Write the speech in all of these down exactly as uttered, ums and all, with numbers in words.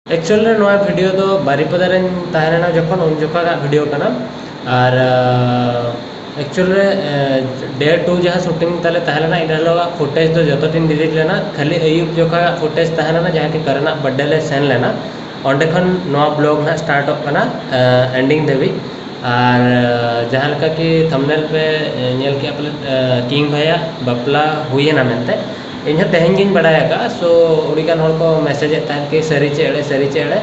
Actual ᱨᱮ ᱱᱚᱣᱟ video ᱫᱚ ᱵᱟᱨᱤᱯᱟᱫᱟ ᱨᱮᱧ ᱛᱟᱦᱮᱸ ᱞᱮᱱᱟ ᱡᱚᱠᱷᱚᱱ, ᱩᱱ ᱡᱚᱠᱷᱟᱜᱟᱜ ᱵᱷᱤᱰᱤᱭᱳ ᱠᱟᱱᱟ᱾ ᱟᱨ ᱮᱠᱪᱩᱭᱮᱞ ᱨᱮ ᱰᱮ ᱴᱩ ᱡᱟᱦᱟᱸ ᱥᱩᱴᱤᱝ ᱛᱟᱞᱮ ᱛᱟᱦᱮᱸ ᱞᱮᱱᱟ, ᱤᱱᱟᱹ ᱦᱤᱞᱳᱜᱟᱜ ᱯᱷᱩᱴᱮᱡᱽ ᱫᱚ ᱡᱚᱛᱚ ᱴᱤᱧ ᱰᱤᱞᱤᱴ ᱞᱮᱱᱟ᱾ ᱠᱷᱟᱹᱞᱤ ᱟᱹᱭᱩᱵ ᱡᱚᱠᱷᱟᱜᱟᱜ ᱯᱷᱩᱴᱮᱡᱽ ᱛᱟᱦᱮᱸ ᱞᱮᱱᱟ, ᱡᱟᱦᱟᱸ ᱠᱤ ᱠᱟᱨᱮᱱᱟᱜ ᱵᱟᱨᱛᱷᱰᱮ ᱞᱮ ᱥᱮᱱ ᱞᱮᱱᱟ᱾ ᱚᱸᱰᱮ ᱠᱷᱚᱱ ᱱᱚᱣᱟ ᱵᱞᱚᱜ ᱱᱟᱦᱟᱜ ᱥᱴᱟᱨᱴᱚᱜ ᱠᱟᱱᱟ ᱮᱱᱰᱤᱝ ᱫᱷᱟᱹᱵᱤᱡ᱾ ᱟᱨ ᱡᱟᱦᱟᱸ ᱞᱮᱠᱟ ᱠᱤ ᱛᱷᱟᱢᱵᱱᱮᱞ ᱯᱮ ᱧᱮᱞ ᱠᱮᱜᱼᱟ ᱯᱟᱞᱮᱫ, ᱠᱤᱝ ᱵᱷᱟᱭᱟᱜ ᱵᱟᱯᱞᱟ ᱦᱩᱭᱮᱱᱟ ᱢᱮᱱᱛᱮ᱾ ᱤᱧ ᱦᱚᱸ ᱛᱮᱦᱮᱧ ᱜᱤᱧ ᱵᱟᱲᱟᱭ ᱟᱠᱟᱫᱼᱟ᱾ ᱥᱳ ᱟᱹᱰᱤᱜᱟᱱ ᱦᱚᱲ ᱠᱚ ᱢᱮᱥᱮᱡᱮᱫ ᱛᱟᱦᱮᱸᱫ ᱠᱤ ᱥᱟᱹᱨᱤ ᱪᱮ ᱮᱲᱮ, ᱥᱟᱹᱨᱤ ᱪᱮ ᱮᱲᱮ᱾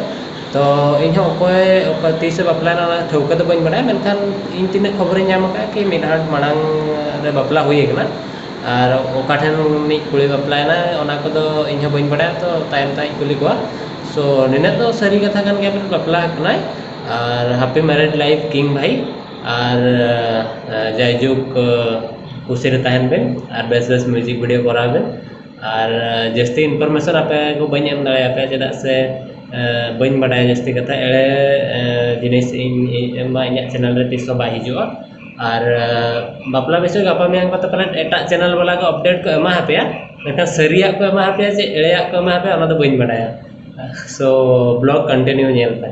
ᱛᱚ ᱤᱧ ᱦᱚᱸ ᱚᱠᱚᱭ ᱚᱠᱟ ᱛᱤᱥᱮ ᱵᱟᱯᱞᱟᱭᱮᱱᱟ ᱚᱱᱟ ᱴᱷᱟᱹᱣᱠᱟᱹ ᱫᱚ ᱵᱟᱹᱧ ᱵᱟᱲᱟᱭᱟ, ᱢᱮᱱᱠᱷᱟᱱ ᱤᱧ ᱛᱤᱱᱟᱹᱜ ᱠᱷᱚᱵᱚᱨᱤᱧ ᱧᱟᱢ ᱟᱠᱟᱫᱼᱟ ᱠᱤ ᱢᱤᱫ ᱦᱟᱴ ᱢᱟᱲᱟᱝ ᱨᱮ ᱵᱟᱯᱞᱟ ᱦᱩᱭ ᱟᱠᱟᱱᱟ᱾ ᱟᱨ ᱚᱠᱟ ᱴᱷᱮᱱ ᱩᱱᱤ ᱠᱩᱲᱤ ᱵᱟᱯᱞᱟᱭᱮᱱᱟ ᱚᱱᱟ ᱠᱚᱫᱚ ᱤᱧ ᱦᱚᱸ ᱵᱟᱹᱧ ᱵᱟᱲᱟᱭᱟ, ᱛᱚ ᱛᱟᱭᱚᱢ ᱛᱮ ᱤᱧ ᱠᱩᱞᱤ ᱠᱚᱣᱟ᱾ ᱥᱳ ᱱᱤᱱᱟᱹᱜ ᱫᱚ ᱥᱟᱹᱨᱤ ᱠᱟᱛᱷᱟ ᱠᱟᱱ ᱜᱮᱭᱟ, ᱵᱟᱯᱞᱟ ᱟᱠᱟᱱᱟᱭ᱾ ᱟᱨ ᱦᱮᱯᱤ ᱢᱮᱨᱤᱰ ᱞᱟᱭᱤᱯᱷ ᱠᱤᱝ ᱵᱷᱟᱭ᱾ ᱟᱨ ᱡᱟᱭᱡᱩᱜᱽ, ᱠᱩᱥᱤ ᱨᱮ ᱛᱟᱦᱮᱱ ᱵᱮᱱ ᱟᱨ ᱵᱮᱥ ᱵᱮᱥ ᱢᱤᱭᱩᱡᱤᱠ ᱵᱷᱤᱰᱤᱭᱳ ᱠᱚᱨᱟᱣ ᱵᱮᱱ᱾ ᱟᱨ ᱡᱟᱹᱥᱛᱤ ᱤᱱᱯᱷᱚᱨᱢᱮᱥᱚᱱ ᱟᱯᱮ ᱠᱚ ᱵᱟᱹᱧ ᱮᱢ ᱫᱟᱲᱮᱭᱟᱯᱮᱭᱟ, ᱪᱮᱫᱟᱜ ᱥᱮ ᱵᱟᱹᱧ ᱵᱟᱰᱟᱭᱟ ᱡᱟᱹᱥᱛᱤ ᱠᱟᱛᱷᱟ᱾ ᱮᱲᱮ ᱡᱤᱱᱤᱥ ᱤᱧ ᱮᱢᱟ ᱤᱧᱟᱹᱜ ᱪᱮᱱᱮᱞ ᱨᱮ ᱛᱤᱥ ᱦᱚᱸ ᱵᱟᱭ ᱦᱤᱡᱩᱜᱼᱟ᱾ ᱟᱨ ᱵᱟᱯᱞᱟ ᱵᱤᱥᱚᱭ ᱜᱟᱯᱟ ᱢᱮᱭᱟᱝ ᱠᱚᱛᱮ ᱯᱟᱞᱮᱱ ᱮᱴᱟᱜ ᱪᱮᱱᱮᱞ ᱵᱟᱞᱟ ᱠᱚ ᱟᱯᱰᱮᱴ ᱠᱚ ᱮᱢᱟ ᱦᱟᱯᱮᱭᱟ, ᱢᱮᱱᱠᱷᱟᱱ ᱥᱟᱹᱨᱤᱭᱟᱜ ᱠᱚ ᱮᱢᱟ ᱦᱟᱯᱮᱭᱟ ᱪᱮ ᱮᱲᱮᱭᱟᱜ ᱠᱚ ᱮᱢᱟ ᱦᱟᱯᱮᱭᱟ ᱚᱱᱟ ᱫᱚ ᱵᱟᱹᱧ ᱵᱟᱰᱟᱭᱟ᱾ ᱥᱳ ᱵᱞᱚᱜ ᱠᱚᱱᱴᱤᱱᱤᱭᱩ ᱧᱮᱞ ᱯᱮ᱾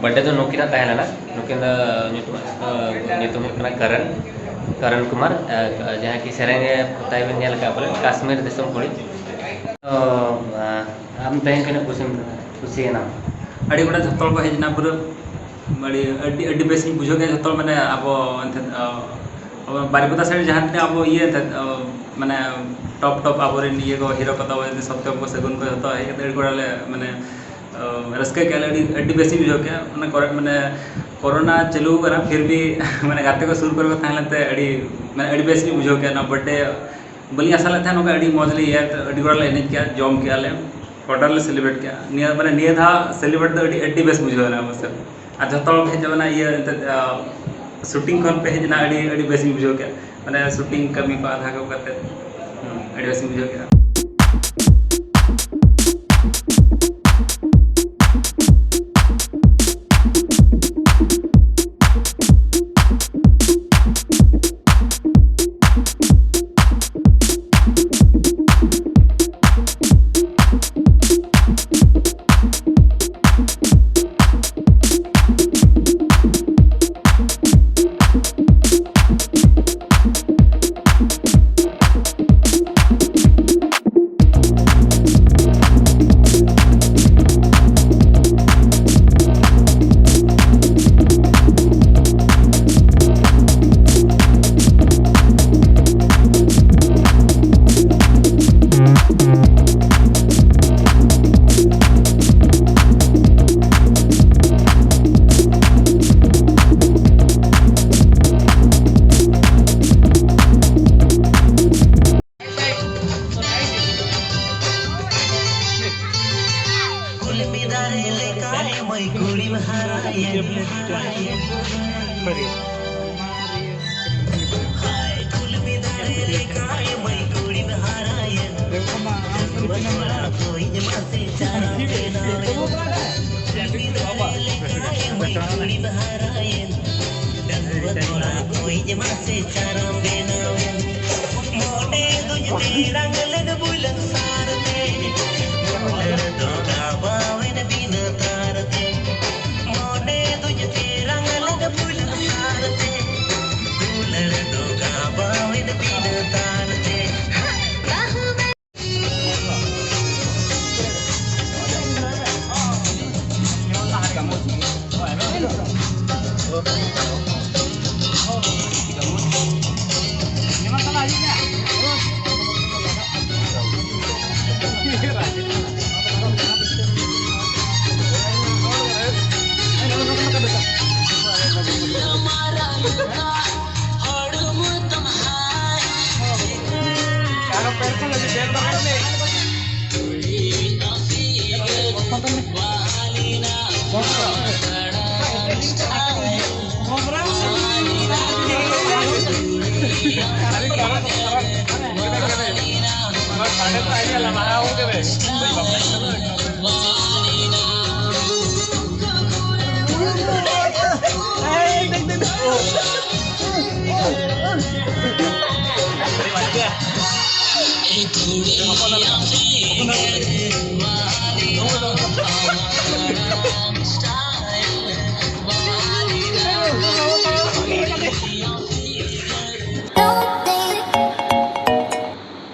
ᱵᱟᱨᱛᱷᱰᱮ ᱫᱚ ᱱᱩᱠᱤᱱᱟᱜ ᱛᱟᱦᱮᱸ ᱞᱮᱱᱟ᱾ ᱱᱩᱠᱤᱱ ᱫᱚ ᱧᱩᱛᱩᱢ, ᱧᱩᱛᱩᱢ ᱦᱩᱭᱩᱜ ᱠᱟᱱᱟ ᱠᱟᱨᱚᱱ, ᱠᱟᱨᱚᱱ ᱠᱩᱢᱟᱨ, ᱡᱟᱦᱟᱸ ᱠᱤ ᱥᱮᱨᱮᱧ ᱨᱮ ᱛᱟᱭ ᱵᱤᱱ ᱧᱮᱞ ᱟᱠᱟᱫ ᱯᱟᱞᱮ, ᱠᱟᱥᱢᱤᱨ ᱫᱤᱥᱚᱢ ᱠᱩᱲᱤ᱾ ᱛᱚ, ᱟᱢ ᱛᱮᱦᱮᱧ ᱛᱤᱱᱟᱹᱜ ᱠᱩᱥᱤᱢ ᱠᱩᱥᱤᱭᱮᱱᱟ? ᱟᱹᱰᱤ ᱜᱚᱴᱟᱝ ᱡᱷᱚᱛᱚ ᱦᱚᱲ ᱠᱚ ᱦᱮᱡ ᱮᱱᱟ, ᱯᱩᱨᱟᱹ ᱟᱹᱰᱤ, ᱟᱹᱰᱤ, ᱟᱹᱰᱤ ᱵᱮᱥᱤᱧ ᱵᱩᱡᱷᱟᱹᱣ ᱠᱮᱫᱟ᱾ ᱡᱷᱚᱛᱚ ᱦᱚᱲ, ᱢᱟᱱᱮ, ᱟᱵᱚ ᱮᱱᱛᱮᱫ, ᱟ, ᱟᱵᱚ ᱵᱟᱨᱤᱯᱟᱫᱟ side ᱡᱟᱦᱟᱸ ᱛᱤᱱᱟᱹᱜ ᱟᱵᱚ ᱤᱭᱟᱹ ᱮᱱᱛᱮᱫ, ᱟ, ᱢᱟᱱᱮ, top top ᱟᱵᱚᱨᱮᱱ ᱤᱭᱟᱹ ᱠᱚ, ᱦᱤᱨᱳ ᱠᱚ ᱛᱟᱵᱚ, ᱥᱚᱛᱭᱚᱢ ᱠᱚ, ᱥᱟᱹᱜᱩᱱ ᱠᱚ, ᱡᱷᱚᱛᱚ ᱦᱮᱡ ᱠᱟᱛᱮ ᱟᱹᱰᱤ ᱜᱚᱴᱟ ᱞᱮ, ᱢᱟᱱᱮ, ᱟ, ᱨᱟᱹᱥᱠᱟᱹ ᱠᱮᱜᱼᱟ ᱞᱮ, ᱟᱹᱰᱤ, ᱟᱹᱰᱤ ᱵᱮᱥᱤᱧ ᱵᱩᱡᱷᱟᱹᱣ ᱠᱮᱜᱼᱟ᱾ ᱚᱱᱟ ᱠᱚᱨᱮ, ᱢᱟᱱᱮ, ᱠᱳᱨᱳᱱᱟ ᱪᱟᱹᱞᱩ ᱠᱟᱱᱟ, ᱯᱷᱤᱨ ᱵᱷᱤ ᱢᱟᱱᱮ, ᱜᱟᱛᱮ ᱠᱚ ᱥᱩᱨ ᱠᱚᱨᱮ ᱠᱚ ᱛᱟᱦᱮᱸ ᱞᱮᱱᱛᱮ ᱟᱹᱰᱤ, ᱢᱟᱱᱮ, ᱟᱹᱰᱤ ᱵᱮᱥ ᱞᱤᱧ ᱵᱩᱡᱷᱟᱹᱣ ᱠᱮᱜᱼᱟ ᱱᱚᱣᱟ ᱵᱟᱨᱛᱷᱰᱮ᱾ ᱵᱟᱹᱞᱤᱧ ᱟᱥᱟ ᱞᱮᱫ ᱛᱟᱦᱮᱸᱫ ᱱᱚᱝᱠᱟ ᱟᱹᱰᱤ ᱢᱚᱡᱽ ᱞᱮ ᱤᱭᱟᱹ, ᱟᱹᱰᱤ ᱜᱚᱴᱟ ᱞᱮ ᱮᱱᱮᱡ ᱠᱮᱜᱼᱟ, ᱡᱚᱢ ᱠᱮᱜᱼᱟ ᱞᱮ, ᱚᱰᱟᱨ ᱞᱮ ᱥᱮᱞᱤᱵᱨᱮᱴ ᱠᱮᱜᱼᱟ᱾ ᱱᱤᱭᱟᱹ, ᱢᱟᱱᱮ, ᱱᱤᱭᱟᱹ ᱫᱷᱟᱣ ᱥᱮᱞᱤᱵᱨᱮᱴ ᱫᱚ ᱟᱹᱰᱤ, ᱟᱹᱰᱤ ᱵᱮᱥ ᱵᱩᱡᱷᱟᱹᱣ ᱮᱱᱟ ᱚᱵᱚᱥᱥᱳᱭ᱾ ᱟᱨ ᱡᱷᱚᱛᱚ ᱦᱚᱲ ᱯᱮ ᱦᱮᱡ ᱞᱮᱱᱟ, ᱤᱭᱟᱹ ᱮᱱᱛᱮᱫ, ᱟ, ᱥᱩᱴᱤᱝ ᱠᱷᱚᱱ ᱯᱮ ᱦᱮᱡ ᱮᱱᱟ, ᱟᱹᱰᱤ, ᱟᱹᱰᱤ ᱵᱮᱥᱤᱧ ᱵᱩᱡᱷᱟᱹᱣ ᱠᱮᱜᱼᱟ᱾ ᱢᱟᱱᱮ, ᱥᱩᱴᱤᱝ ᱠᱟᱹᱢᱤ ᱠᱚ ᱟᱫᱷᱟ ᱠᱚ ᱠᱟᱛᱮᱫ, ᱦᱩᱸ, ᱟᱹᱰᱤ ᱵᱮᱥᱤᱧ ᱵᱩᱡᱷᱟᱹᱣ ᱠᱮᱜᱼᱟ᱾ ᱠᱩᱞᱢᱤ ᱫᱟᱨᱮ ᱞᱮᱠᱟ ᱢᱟᱹᱭ ᱠᱩᱲᱤᱢ ᱦᱟᱨᱟᱭᱮᱱ᱾ ᱦᱟᱭ, ᱠᱩᱞᱢᱤ ᱫᱟᱨᱮ ᱞᱮᱠᱟ ᱢᱟᱹᱭ ᱠᱩᱲᱤᱢ ᱦᱟᱨᱟᱭᱮᱱ᱾ ᱰᱟᱺᱜᱩᱣᱟᱹ ᱠᱚᱲᱟ ᱠᱚᱭᱤᱡ ᱢᱟᱥᱮ ᱪᱟᱨᱟᱢ ᱵᱮᱱᱟᱣᱮᱱ᱾ ᱠᱩᱞᱢᱤ ᱫᱟᱨᱮ ᱞᱮᱠᱟ ᱢᱟᱹᱭ ᱠᱩᱲᱤᱢ ᱦᱟᱨᱟᱭᱮᱱ᱾ ᱰᱟᱺᱜᱩᱣᱟᱹ ᱠᱚᱲᱟ ᱠᱚᱭᱤᱡ ᱢᱟᱥᱮ ᱪᱟᱨᱟᱢ ᱵᱮᱱᱟᱣᱮᱱ᱾ ᱢᱚᱱᱮ ᱫᱩᱧ ᱛᱮᱨᱟᱝ ᱞᱮᱫ ᱵᱩᱞᱟᱹᱝ ᱥᱟᱨ ᱛᱮ, ᱢᱚᱱᱮ ᱫᱚ ᱜᱟᱵᱟᱣᱮᱱ ᱵᱤᱱᱟᱹ ᱛᱟᱨ ᱛᱮ᱾ ᱢᱚᱱᱮ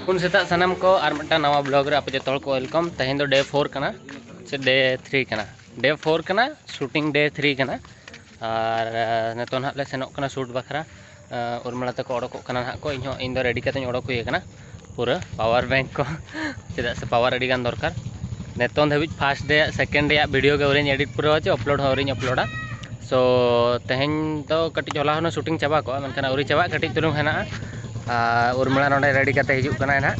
ᱩᱱ ᱥᱮᱛᱟᱜ ᱥᱟᱱᱟᱢ ᱠᱚ ᱟᱨ ᱢᱤᱫᱴᱟᱝ ᱱᱟᱣᱟ ᱵᱞᱚᱜ ᱨᱮ ᱟᱯᱮ ᱡᱚᱛᱚ ᱦᱚᱲ ᱠᱚ ᱣᱮᱞᱠᱟᱢ᱾ ᱛᱮᱦᱮᱧ ᱫᱚ ᱰᱮ ᱯᱷᱳᱨ ᱠᱟᱱᱟ ᱥᱮ ᱰᱮ ᱛᱷᱨᱤ ᱠᱟᱱᱟ? ᱰᱮ ᱯᱷᱳᱨ ᱠᱟᱱᱟ, ᱥᱩᱴᱤᱝ ᱰᱮ ᱛᱷᱨᱤ ᱠᱟᱱᱟ᱾ ᱟᱨ ᱱᱤᱛᱚᱜ ᱱᱟᱦᱟᱜ ᱞᱮ ᱥᱮᱱᱚᱜ ᱠᱟᱱᱟ ᱥᱩᱴ ᱵᱟᱠᱷᱨᱟ᱾ ᱩᱨᱢᱤᱞᱟ ᱛᱟᱠᱚ ᱚᱰᱚᱠᱚᱜ ᱠᱟᱱᱟ ᱱᱟᱦᱟᱜ ᱠᱚ, ᱤᱧᱦᱚᱸ, ᱤᱧ ᱫᱚ ᱨᱮᱰᱤ ᱠᱟᱛᱮᱧ ᱚᱰᱚᱠ ᱦᱩᱭ ᱟᱠᱟᱱᱟ᱾ ᱯᱩᱨᱟᱹ ᱯᱟᱣᱟᱨ ᱵᱮᱝᱠ ᱠᱚ, ᱪᱮᱫᱟᱜ ᱥᱮ ᱯᱟᱣᱟᱨ ᱟᱹᱰᱤ ᱜᱟᱱ ᱫᱚᱨᱠᱟᱨ᱾ ᱱᱤᱛᱚᱝ ᱫᱷᱟᱹᱵᱤᱡ ᱯᱷᱟᱥᱴ ᱰᱮ ᱥᱮᱠᱮᱱᱰ ᱰᱮ ᱟᱜ ᱵᱷᱤᱰᱤᱭᱳ ᱜᱮ ᱟᱹᱣᱨᱤᱧ ᱮᱰᱤᱴ ᱯᱩᱨᱟᱹᱣᱟ ᱪᱮ ᱟᱯᱞᱳᱰ ᱦᱚᱸ ᱟᱹᱣᱨᱤᱧ ᱟᱯᱞᱳᱰᱟ᱾ ᱥᱳ ᱛᱮᱦᱮᱧ ᱫᱚ ᱠᱟᱹᱴᱤᱡ ᱦᱚᱞᱟ ᱦᱚᱸ ᱥᱩᱴᱤᱝ ᱪᱟᱵᱟ ᱠᱚᱜᱼᱟ, ᱢᱮᱱᱠᱷᱟᱱ ᱟᱹᱣᱨᱤ ᱪᱟᱵᱟᱜ, ᱠᱟᱹᱴᱤᱡ ᱪᱩᱞᱩᱝ ᱦᱮᱱᱟᱜᱼᱟ᱾ ᱟᱨ ᱩᱨᱢᱤᱞᱟ ᱱᱚᱰᱮ ᱨᱮᱰᱤ ᱠᱟᱛᱮ ᱦᱤᱡᱩᱜ ᱠᱟᱱᱟᱭ ᱱᱟᱦᱟᱜ᱾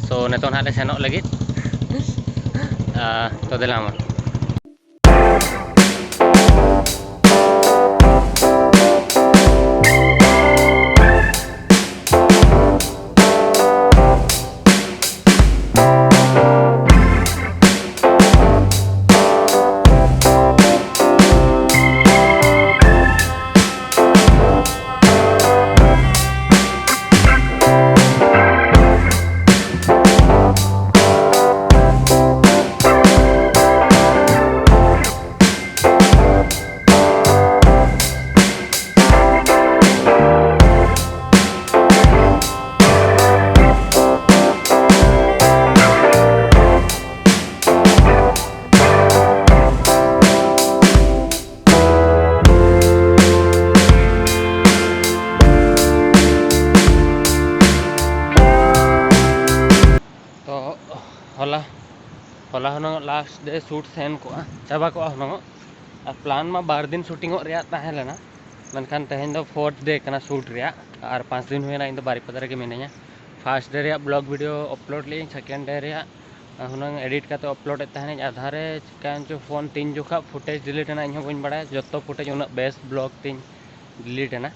ᱥᱳ ᱱᱤᱛᱚᱝ ᱱᱟᱦᱟᱜ ᱞᱮ ᱥᱮᱱᱚᱜ ᱞᱟᱹᱜᱤᱫ᱾ ᱟᱨ ᱛᱚ ᱫᱮᱞᱟ ᱢᱟ᱾ ᱛᱚ ᱦᱚᱞᱟ, ᱦᱚᱞᱟ ᱦᱩᱱᱟᱹᱝ ᱞᱟᱥᱴ ᱰᱮ ᱥᱩᱴ ᱥᱮᱱ ᱠᱚᱜᱼᱟ, ᱪᱟᱵᱟ ᱠᱚᱜᱼᱟ ᱦᱩᱱᱟᱹᱝ᱾ ᱟᱨ ᱯᱞᱟᱱ ᱢᱟ ᱵᱟᱨ ᱫᱤᱱ ᱥᱩᱴᱤᱝᱚᱜ ᱨᱮᱭᱟᱜ ᱛᱟᱦᱮᱸ ᱞᱮᱱᱟ, ᱢᱮᱱᱠᱷᱟᱱ ᱛᱮᱦᱮᱧ ᱫᱚ ᱯᱷᱳᱨᱛᱷ ᱰᱮ ᱠᱟᱱᱟ ᱥᱩᱴ ᱨᱮᱭᱟᱜ᱾ ᱟᱨ ᱯᱟᱸᱪ ᱫᱤᱱ ᱦᱩᱭᱮᱱᱟ ᱤᱧ ᱫᱚ ᱵᱟᱨᱤᱯᱟᱫᱟ ᱨᱮᱜᱮ ᱢᱤᱱᱟᱹᱧᱟ᱾ First day ᱨᱮᱭᱟᱜ vlog video upload ᱞᱮᱫᱟᱹᱧ, second day ᱨᱮᱭᱟᱜ ᱦᱩᱱᱟᱹᱝ edit ᱠᱟᱛᱮ upload ᱮᱫ ᱛᱟᱦᱮᱱᱟᱹᱧ᱾ ᱟᱫᱷᱟ ᱨᱮ ᱪᱤᱠᱟᱹᱭᱮᱱ ᱪᱚ, ᱯᱷᱳᱱ ᱛᱤᱱ ᱡᱚᱠᱷᱟ footage delete ᱮᱱᱟ, ᱤᱧ ᱦᱚᱸ ᱵᱟᱹᱧ ᱵᱟᱲᱟᱭᱟ᱾ ᱡᱚᱛᱚ footage, ᱩᱱᱟᱹᱜ ᱵᱮᱥ vlog ᱛᱤᱧ delete ᱮᱱᱟ᱾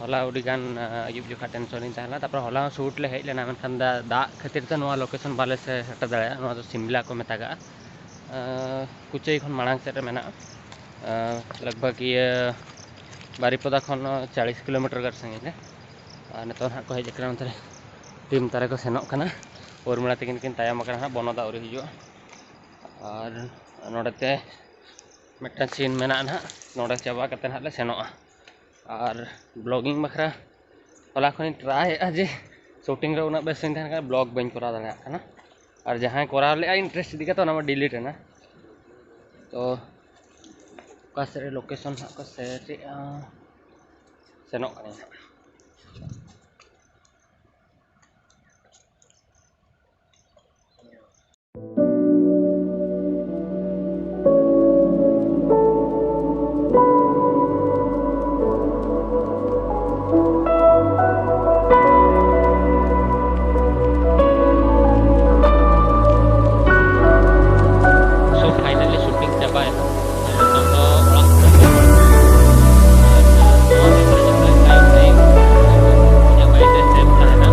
ᱦᱚᱞᱟ ᱟᱹᱰᱤ ᱜᱟᱱ, ᱟ, ᱟᱹᱭᱩᱵ ᱡᱚᱠᱷᱟ tension ᱤᱧ ᱛᱟᱦᱮᱸ ᱞᱮᱱᱟ᱾ ᱛᱟᱨᱯᱚᱨ ᱦᱚᱞᱟ ᱦᱚᱸ shoot ᱞᱮ ᱦᱮᱡ ᱞᱮᱱᱟ, ᱢᱮᱱᱠᱷᱟᱱ ᱫᱟ-, ᱫᱟᱜ ᱠᱷᱟᱹᱛᱤᱨ ᱛᱮ ᱱᱚᱣᱟ location ᱵᱟᱞᱮ ᱥᱮᱴᱮᱨ ᱫᱟᱲᱮᱭᱟᱜᱼᱟ᱾ ᱱᱚᱣᱟ ᱫᱚ ᱥᱤᱢᱞᱟ ᱠᱚ ᱢᱮᱛᱟᱜᱟᱜᱼᱟ᱾ ᱟ, ᱠᱩᱪᱟᱹᱭ ᱠᱷᱚᱱ ᱢᱟᱲᱟᱝ ᱥᱮᱫ ᱨᱮ ᱢᱮᱱᱟᱜᱼᱟ᱾ ᱟ, ᱞᱟᱜᱽ ᱵᱷᱟᱜᱽ ᱤᱭᱟᱹ ᱵᱟᱨᱤᱯᱚᱫᱟ ᱠᱷᱚᱱ ᱪᱟᱞᱤᱥ ᱠᱤᱞᱳᱢᱤᱴᱟᱨ ᱜᱟᱱ ᱥᱟᱺᱜᱤᱧ ᱨᱮ᱾ ᱟᱨ ᱱᱤᱛᱚᱜ ᱱᱟᱦᱟᱜ ᱠᱚ ᱦᱮᱡ ᱟᱠᱟᱱᱟ ᱱᱚᱛᱮ ᱨᱮ, team ᱛᱟᱨᱮ ᱠᱚ ᱥᱮᱱᱚᱜ ᱠᱟᱱᱟ᱾ ᱩᱨᱢᱤᱞᱟ ᱛᱟᱹᱠᱤᱱ ᱠᱤᱱ ᱛᱟᱭᱚᱢ ᱟᱠᱟᱱᱟ ᱱᱟᱦᱟᱜ, ᱵᱚᱱᱚᱫᱟ ᱟᱹᱣᱨᱤ ᱦᱤᱡᱩᱜᱼᱟ᱾ ᱟᱨ ᱱᱚᱰᱮ ᱛᱮ ᱢᱤᱫᱴᱟᱝ scene ᱢᱮᱱᱟᱜᱼᱟ ᱱᱟᱦᱟᱜ, ᱱᱚᱰᱮ ᱪᱟᱵᱟ ᱠᱟᱛᱮ ᱱᱟᱦᱟᱜ ᱞᱮ ᱥᱮᱱᱚᱜᱼᱟ᱾ ᱟᱨ vlogging ᱵᱟᱠᱷᱨᱟ ᱦᱚᱞᱟ ᱠᱷᱚᱱᱤᱧ try ᱮᱫᱼᱟ ᱡᱮ shooting ᱨᱮ ᱩᱱᱟᱹᱜ ᱵᱮᱥ ᱤᱧ ᱛᱟᱦᱮᱱ ᱠᱟᱱᱟ, vlog ᱵᱟᱹᱧ ᱠᱚᱨᱟᱣ ᱫᱟᱲᱮᱭᱟᱜ ᱠᱟᱱᱟ᱾ ᱟᱨ ᱡᱟᱦᱟᱸᱭ ᱠᱚᱨᱟᱣ ᱞᱮᱫᱼᱟ interest ᱤᱫᱤ ᱠᱟᱛᱮ, ᱚᱱᱟ ᱢᱟ delete ᱮᱱᱟ᱾ ᱛᱚ ᱚᱠᱟ ᱥᱮᱫ ᱨᱮ location ᱦᱟᱸᱜ ᱠᱚ set ᱮᱫᱼᱟ, ᱥᱮᱱᱚᱜ ᱠᱟᱹᱱᱟᱹᱧ ᱦᱟᱸᱜ᱾ So finally shooting ᱪᱟᱵᱟᱭᱮᱱᱟ᱾ ᱱᱤᱛᱚᱜ ᱫᱚ ᱚᱲᱟᱜ ᱠᱚᱨᱮ ᱜᱮ᱾ ᱟᱨ ᱱᱚᱣᱟ ᱵᱷᱤᱛᱨᱤ ᱡᱚᱠᱷᱚᱱ ᱛᱟᱭᱚᱢ ᱛᱮ ᱤᱧᱟᱹᱜ mind ᱨᱮ save ᱛᱟᱦᱮᱱᱟ᱾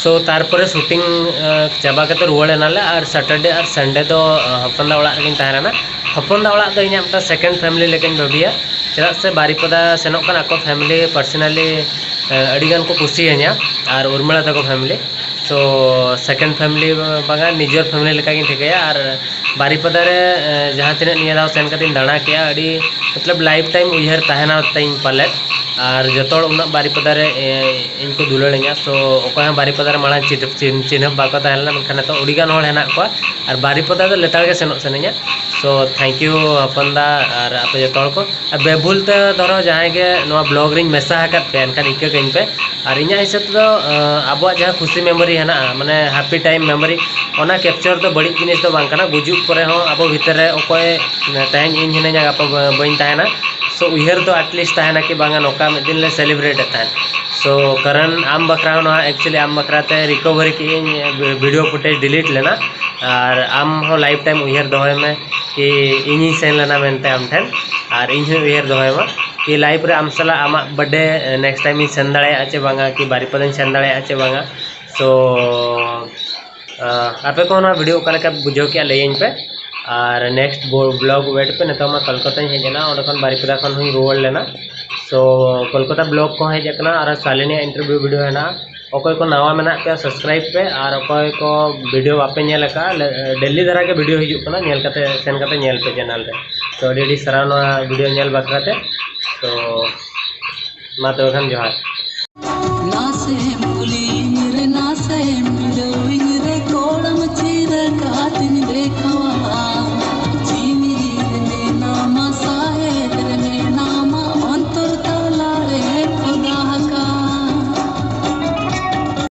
So ᱛᱟᱨᱯᱚᱨᱮ shooting, ᱟᱸ, ᱪᱟᱵᱟ ᱠᱟᱛᱮ ᱨᱩᱣᱟᱹᱲ ᱮᱱᱟᱞᱮ᱾ ᱟᱨ Saturday ᱟᱨ Sunday ᱫᱚ, ᱟᱸ, ᱦᱚᱯᱚᱱ ᱫᱟ ᱚᱲᱟᱜ ᱨᱮᱜᱤᱧ ᱛᱟᱦᱮᱸ ᱞᱮᱱᱟ᱾ ᱦᱚᱯᱚᱱ ᱫᱟ ᱚᱲᱟᱜ ᱫᱚ ᱤᱧᱟᱹᱜ ᱢᱤᱫᱴᱟᱝ second family ᱞᱮᱠᱟᱧ ᱵᱷᱟᱹᱵᱤᱭᱟ, ᱪᱮᱫᱟᱜ ᱥᱮ ᱵᱟᱨᱤᱯᱚᱫᱟ ᱥᱮᱱᱚᱜ ᱠᱟᱱᱟ ᱠᱚ family personally, ᱟᱸ, ᱟᱹᱰᱤ ᱜᱟᱱ ᱠᱚ ᱠᱩᱥᱤᱭᱟᱹᱧᱟ ᱟᱨ ᱩᱨᱢᱤᱞᱟ ᱛᱟᱠᱚ family᱾ ᱛᱚ second family ᱵᱟᱝᱟ, ᱱᱤᱡᱮᱨ family ᱞᱮᱠᱟᱜᱤᱧ ᱴᱷᱤᱠᱟᱹᱭᱟ᱾ ᱟᱨ ᱵᱟᱨᱤᱯᱟᱫᱟ ᱨᱮ ᱡᱟᱦᱟᱸ ᱛᱤᱱᱟᱹᱜ ᱱᱤᱭᱟᱹ ᱫᱷᱟᱣ ᱥᱮᱱ ᱠᱟᱛᱮᱧ ᱫᱟᱬᱟ ᱠᱮᱜᱼᱟ, ᱟᱹᱰᱤ ᱢᱚᱛᱞᱚᱵ life time ᱩᱭᱦᱟᱹᱨ ᱛᱟᱦᱮᱱᱟ ᱛᱤᱧ ᱯᱟᱞᱮᱫ᱾ ᱟᱨ ᱡᱚᱛᱚ ᱦᱚᱲ ᱩᱱᱟᱹᱜ ᱵᱟᱨᱤᱯᱟᱫᱟ ᱨᱮ ᱤᱧ ᱠᱚ ᱫᱩᱞᱟᱹᱲᱤᱧᱟ᱾ ᱛᱚ ᱚᱠᱚᱭ ᱦᱚᱸ ᱵᱟᱨᱤᱯᱟᱫᱟ ᱨᱮ ᱢᱟᱲᱟᱝ ᱪᱤᱱᱦᱟᱹᱯ ᱵᱟᱠᱚ ᱛᱟᱦᱮᱸ ᱞᱮᱱᱟ, ᱢᱮᱱᱠᱷᱟᱱ ᱱᱤᱛᱚᱜ ᱟᱹᱰᱤᱜᱟᱱ ᱦᱚᱲ ᱦᱮᱱᱟᱜ ᱠᱚᱣᱟ᱾ ᱟᱨ ᱵᱟᱨᱤᱯᱟᱫᱟ ᱫᱚ ᱞᱮᱛᱟᱲ ᱜᱮ ᱥᱮᱱᱚᱜ ᱥᱟᱱᱟᱧᱟ᱾ So thank you ᱦᱚᱯᱚᱱ ᱫᱟ ᱟᱨ ᱟᱯᱮ ᱡᱚᱛᱚ ᱦᱚᱲ ᱠᱚ᱾ ᱟᱨ ᱵᱮᱵᱷᱩᱞ ᱛᱮ ᱫᱷᱚᱨᱚ ᱡᱟᱦᱟᱸᱭ ᱜᱮ ᱱᱚᱣᱟ vlog ᱨᱤᱧ ᱢᱮᱥᱟ ᱟᱠᱟᱫ ᱯᱮᱭᱟ, ᱮᱱᱠᱷᱟᱱ ᱤᱠᱟᱹ ᱠᱟᱹᱧ ᱯᱮ᱾ ᱟᱨ ᱤᱧᱟᱹᱜ ᱦᱤᱥᱟᱹᱵ ᱛᱮᱫᱚ ᱟᱵᱚᱣᱟᱜ ᱡᱟᱦᱟᱸ ᱠᱷᱩᱥᱤ memory ᱦᱮᱱᱟᱜᱼᱟ, ᱢᱟᱱᱮ happy time memory, ᱚᱱᱟ capture ᱫᱚ ᱵᱟᱹᱲᱤᱡ ᱡᱤᱱᱤᱥ ᱫᱚ ᱵᱟᱝ ᱠᱟᱱᱟ᱾ ᱜᱩᱡᱩᱜ ᱯᱚᱨᱮ ᱦᱚᱸ ᱟᱵᱚ ᱵᱷᱤᱛᱟᱹᱨ ᱨᱮ ᱚᱠᱚᱭ ᱛᱮᱦᱮᱧ ᱤᱧ ᱦᱤᱱᱟᱹᱧᱟ, ᱜᱟᱯᱟ ᱵᱟᱹᱧ ᱛᱟᱦᱮᱱᱟ᱾ So ᱩᱭᱦᱟᱹᱨ ᱫᱚ at least ᱛᱟᱦᱮᱱᱟ ᱠᱤ ᱵᱟᱝᱟ ᱱᱚᱝᱠᱟ ᱢᱤᱫ ᱫᱤᱱ ᱞᱮ celebrate ᱮᱫ ᱛᱟᱦᱮᱱ᱾ So ᱠᱟᱨᱚᱱ ᱟᱢ ᱵᱟᱠᱷᱨᱟ ᱦᱚᱸ ᱱᱚᱣᱟ actually ᱟᱢ ᱵᱟᱠᱷᱨᱟ ᱛᱮ recovery ᱠᱮᱜ ᱟᱹᱧ, video footage delete ᱞᱮᱱᱟ᱾ ᱟᱨ ᱟᱢ ᱦᱚᱸ life time ᱩᱭᱦᱟᱹᱨ ᱫᱚᱦᱚᱭ ᱢᱮ ᱠᱤ ᱤᱧᱤᱧ ᱥᱮᱱ ᱞᱮᱱᱟ ᱢᱮᱱᱛᱮ ᱟᱢ ᱴᱷᱮᱱ, ᱟᱨ ᱤᱧ ᱦᱚᱸ ᱩᱭᱦᱟᱹᱨ ᱫᱚᱦᱚᱭ ᱢᱟ ᱠᱤ life ᱨᱮ ᱟᱢ ᱥᱟᱞᱟᱜ ᱟᱢᱟᱜ birthday next time ᱤᱧ ᱥᱮᱱ ᱫᱟᱲᱮᱭᱟᱜᱼᱟ ᱪᱮ ᱵᱟᱝᱟ, ᱠᱤ ᱵᱟᱨᱤᱯᱟᱫᱟᱧ ᱥᱮᱱ ᱫᱟᱲᱮᱭᱟᱜᱼᱟ ᱪᱮ ᱵᱟᱝᱟ᱾ So ᱟᱯᱮ ᱠᱚ ᱱᱚᱣᱟ video ᱚᱠᱟ ᱞᱮᱠᱟ ᱵᱩᱡᱷᱟᱹᱣ ᱠᱮᱜᱼᱟ ᱞᱟᱹᱭᱟᱹᱧ ᱯᱮ᱾ ᱟᱨ next vlog wait ᱯᱮ᱾ ᱱᱤᱛᱚᱜ ᱢᱟ ᱠᱳᱞᱠᱟᱛᱟᱧ ᱦᱮᱡ ᱮᱱᱟ, ᱚᱸᱰᱮ ᱠᱷᱚᱱ ᱵᱟᱨᱤᱯᱟᱫᱟ ᱠᱷᱚᱱ ᱦᱚᱸᱧ ᱨᱩᱣᱟᱹᱲ ᱞᱮᱱᱟ᱾ So ᱠᱳᱞᱠᱟᱛᱟ vlog ᱠᱚᱦᱚᱸ ᱦᱮᱡ ᱟᱠᱟᱱᱟ, ᱟᱨ ᱥᱟᱞᱤᱱᱤᱭᱟᱜ interview video ᱦᱮᱱᱟᱜᱼᱟ᱾ ᱚᱠᱚᱭ ᱠᱚ ᱱᱟᱣᱟ ᱢᱮᱱᱟᱜ ᱯᱮᱭᱟ subscribe ᱯᱮ, ᱟᱨ ᱚᱠᱚᱭ ᱠᱚ video ᱵᱟᱯᱮ ᱧᱮᱞ ᱟᱠᱟᱫᱼᱟ, daily ᱫᱷᱟᱨᱟ ᱜᱮ video ᱦᱤᱡᱩᱜ ᱠᱟᱱᱟ, ᱧᱮᱞ ᱠᱟᱛᱮ ᱥᱮᱱ ᱠᱟᱛᱮ ᱧᱮᱞ ᱯᱮ channel ᱨᱮ᱾ So ᱟᱹᱰᱤ ᱟᱹᱰᱤ ᱥᱟᱨᱦᱟᱣ ᱱᱚᱣᱟ video ᱧᱮᱞ ᱵᱟᱠᱷᱨᱟ ᱛᱮ᱾ So ᱢᱟ ᱛᱚᱵᱮ ᱠᱷᱟᱱ ᱡᱚᱦᱟᱨ᱾